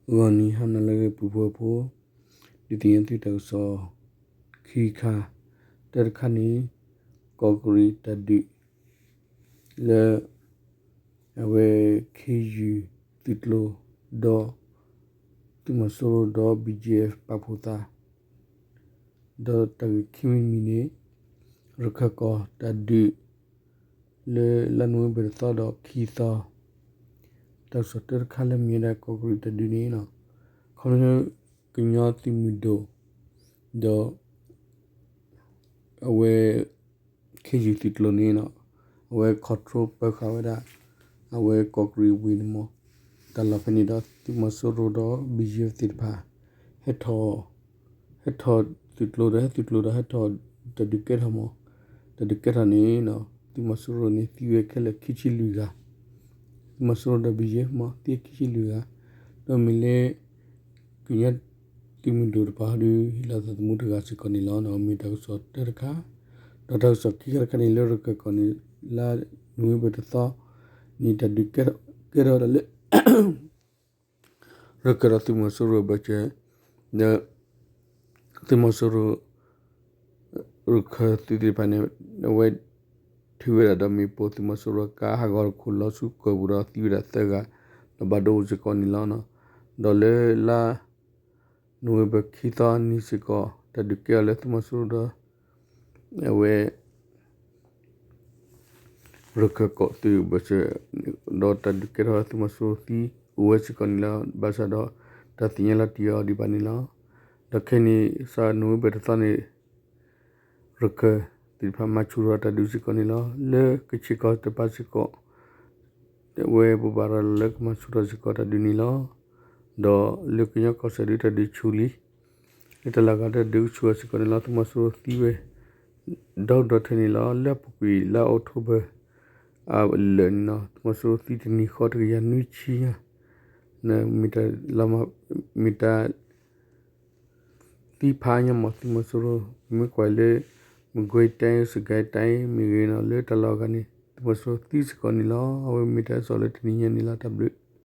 ဂီၤနံၤဟါနၤလၢအဂ့ၤ ပုၢ်ဖိဝဲၢ်ဖိ, ဒုးသ့ၣ်ညါသုတၢ်ကစီၣ်ခံခါ, တၢတခါန့ၣ် ကီၢ်ကရံၣ်တၢ်ဒုး လၢ အဝဲ ခ့ယုၢ်သုးကျိၤ ဒီး သုးမီၤစိရိၤဒီး ဘီကၠ့အၣ်ပာ်ဖှိၣ်သး ဒီးတၢ်ဂ့ၢ်ခံမံၤတမံၤန့ၣ် ရခၢၣ်ကီၢ်တၢ်ဒုး လၢလါနိၣ်ဝ့ဘၢၣ်တသီဒီးခံသီ, တၢ်ကစီၣ်တၢတခါလၢမ့ၢ်ဝဲဒၣ်ကီၢ်ကရံၣ်တၢ်ဒုးန့ၣ် ခီဖျိ ကညီသုးမုၢ်ဒိၣ် ဒီး အဝဲ ခ့ယုၢ်သုးကျိၤန့ၣ် အဝဲ control ပၢဃာ်ဝဲဒၣ် အဝဲကီၢ်ကရံၣ်ဝ့ၢ်န့ၣ်မး, တၢ်လီၢ်ဖဲန့ၣ်ဒီး သုးမီၤစိရိၤဒီး ဘီကၠ့အၣ်သ့ၣ်တဖၣ် ဟဲထီၣ် ဟဲထီၣ်သုးကျိၤဒီး ဟဲသုးကျိၤဒီး ဟဲထီၣ်တၢ်ဒုးကဲထီၣ်မး, တၢ်ဒုးကဲထီၣ်န့ၣ် သုးမီၤစိရိၤန့ၣ် သံဝဲခဲလၢာ်ခံဆံလွံၢ်ဂၤ, သုးမီၤစိရိၤဒီးဘီကၠ့အၣ်မး သံခံဆံလွံၢ်ဂၤ, ဒီးမ့ၢ်လၢ ကညီသုးမုၢ်ဒိၣ်တဖၣ်ဟီဒီး ဟ့ၣ်လီၤသးသမူတဂၤစ့ၢ်ကီးန့ၣ်လီၤ. မ့ၢ်တၢ်ကစီၣ်တၢတခါ, ဒီးတၢ်ကစီၣ်ခံခါတခါန့ၣ် လၢရခၢၣ်ကီၢ်န့ၣ် လါနိၣ်ဝ့ဘၢၣ်တသီန့ၣ် တၢ်ဒုးကဲထီၣ်ဝဲဒၣ်လၢ ရခၢၣ်ဒီးသုးမီၤစိရိၤအဘၢၣ်စၢၤ ဒီး သုးမီၤစိရိၤ ရခၢၣ်သုးသ့ၣ်တဖၣ်န့ၣ် အဝဲ ထုးဝဲဒၣ်ဒီးမ့ၣ်ပိၢ် သုးမီၤစိရိၤအကါ ဟးဂီၤတခိၣ်လီၤဆူကၢၢ်ပူၤဒီးသံဝဲဒၣ်သၢဂၤ ဒီးဘၣ်ဒိအိၣ်စ့ၢ်ကီးန့ၣ်လီၤ. ဒီးလၢလါ နိၣ်ဝ့ဘၢၣ်ခံသီနံၤစ့ၢ်ကီး တၢ်ဒုးကဲထီၣ်လၢသုးမီၤစိရိၤဒီး အဝဲ ရခၢၣ်ကီၢ်သုးဘၢၣ်စၢၤ ဒီးတၢ်ဒုးကဲထီၣ်သုးမီၤစိရိၤသံအိၣ်ဝဲစ့ၢ်ကီးန့ၣ်လီၤ. ဘၣ်ဆၣ်ဒီး တၢ်သ့ၣ်ညါလီၤတံၢ်အီၤဒံးဘၣ်န့ၣ်လီၤ. ဒီးခဲအံၤန့ၣ် စးနိၣ်ဝ့ဘၢၣ်တသီန့ၣ် ရခၢၣ်သ့ၣ်တဖၣ်မၤဆူၣ်ထီၣ်တၢ်ဒုးစ့ၢ်ကီးန့ၣ်လီၤ. လၢကခ့ၣ်ကီၢ်တပၤစ့ၢ်ကီး အဝဲပဘၣ်ရၤလီၤလၢကမၤဆူၣ်ထီၣ်စ့ၢ်ကီးတၢ်ဒုးန့ၣ်လီၤ. ဒီးလၢကညီကီၢ်စဲၣ်ဒုးတၢ်ဒုးဆူၣ်လံ လၢတၢ်လီၢ်အဂၤတၢ်ဒုးကဆူၣ်ထီၣ်စ့ၢ်ကီးန့ၣ်လီၤ. သုးမီၤစိရိၤသံဝဲ ဒီဒိၣ်ထၢန့ၣ်လီၤ. လၢအပူၤကွံာ်လါအီးထိဘၢၣ် အလၢာ်န့ၣ်လီၤ. သုးမီၤစိရိၤသံတနံၤဃီတကယၤနွံဆံညါ မ့ၢ်တၢ် သံဖးညါမး သုးမီၤစိရိၤ မ့ၢ်ကွၢ်လၢ မကွ့ၤတိုင်း စစ်ကိုင်းတိုင်း မ့ၢ်ဂ့ၤန့ၣ် လၢတၢ်လီၢ်အဂၤန့ၣ် သုးမီၤစိရိၤသံစ့ၢ်ကီးန့ၣ်လီၤ. အဝဲမ့ၢ်တၢ်ကစီၣ်လၢတနံၤညါန့ၣ်လီၤ. တၢ်ဘျုး